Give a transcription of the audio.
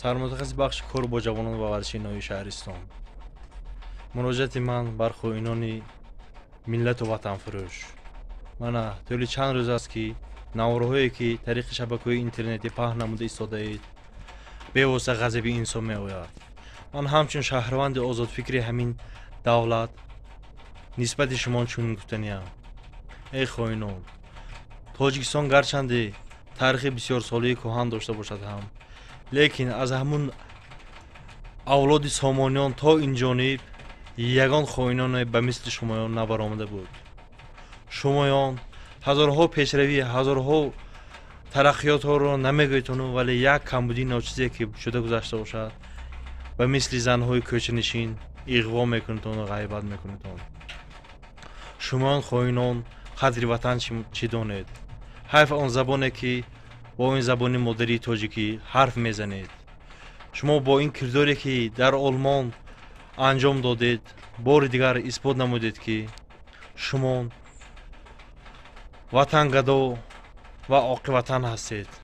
Сармутахассиси бахши кор бо ҷавонон ва варзиши ноҳияи шаҳристон. Муроҷиати ман бар хоинони миллату ватанфурӯш. Мана тӯли чанд рӯз аст, ки наворҳое, ки тариқи шабакаҳои интернетӣ паҳн намуда истодаед, бевосита ғазаби инсон меояд. Ман ҳамчун шаҳрванди озодфикри ҳамин давлат нисбати шумо чунин гуфтаниям: эй хоинон, Тоҷикистон гарчанде таърихи бисёрсолаи кӯҳан дошта бошад ҳам, лекин аз ҳамун авлоди Сомониён то ин ҷониб ягон хоиноне ба мисли шумоён набаромада буд. Шумоён ҳазорҳо пешравӣ, ҳазорҳо тараққиётҳоро намегӯедтону, вале як камбудии ночизе, ки шуда гузашта бошад, ба мисли занҳои кӯчанишин иғво мекунедтону ғайбат мекунедтон. Шумоён хоинон қадри ватан чӣ донед? Ҳайф он забоне, ки бо ин забони модарии тоҷикӣ ҳарф мезанед. Шумо бо ин кирдоре, ки дар Олмон анҷом додед, бори дигар исбот намудед, ки шумо ватангадо ва оқиватан ҳастед.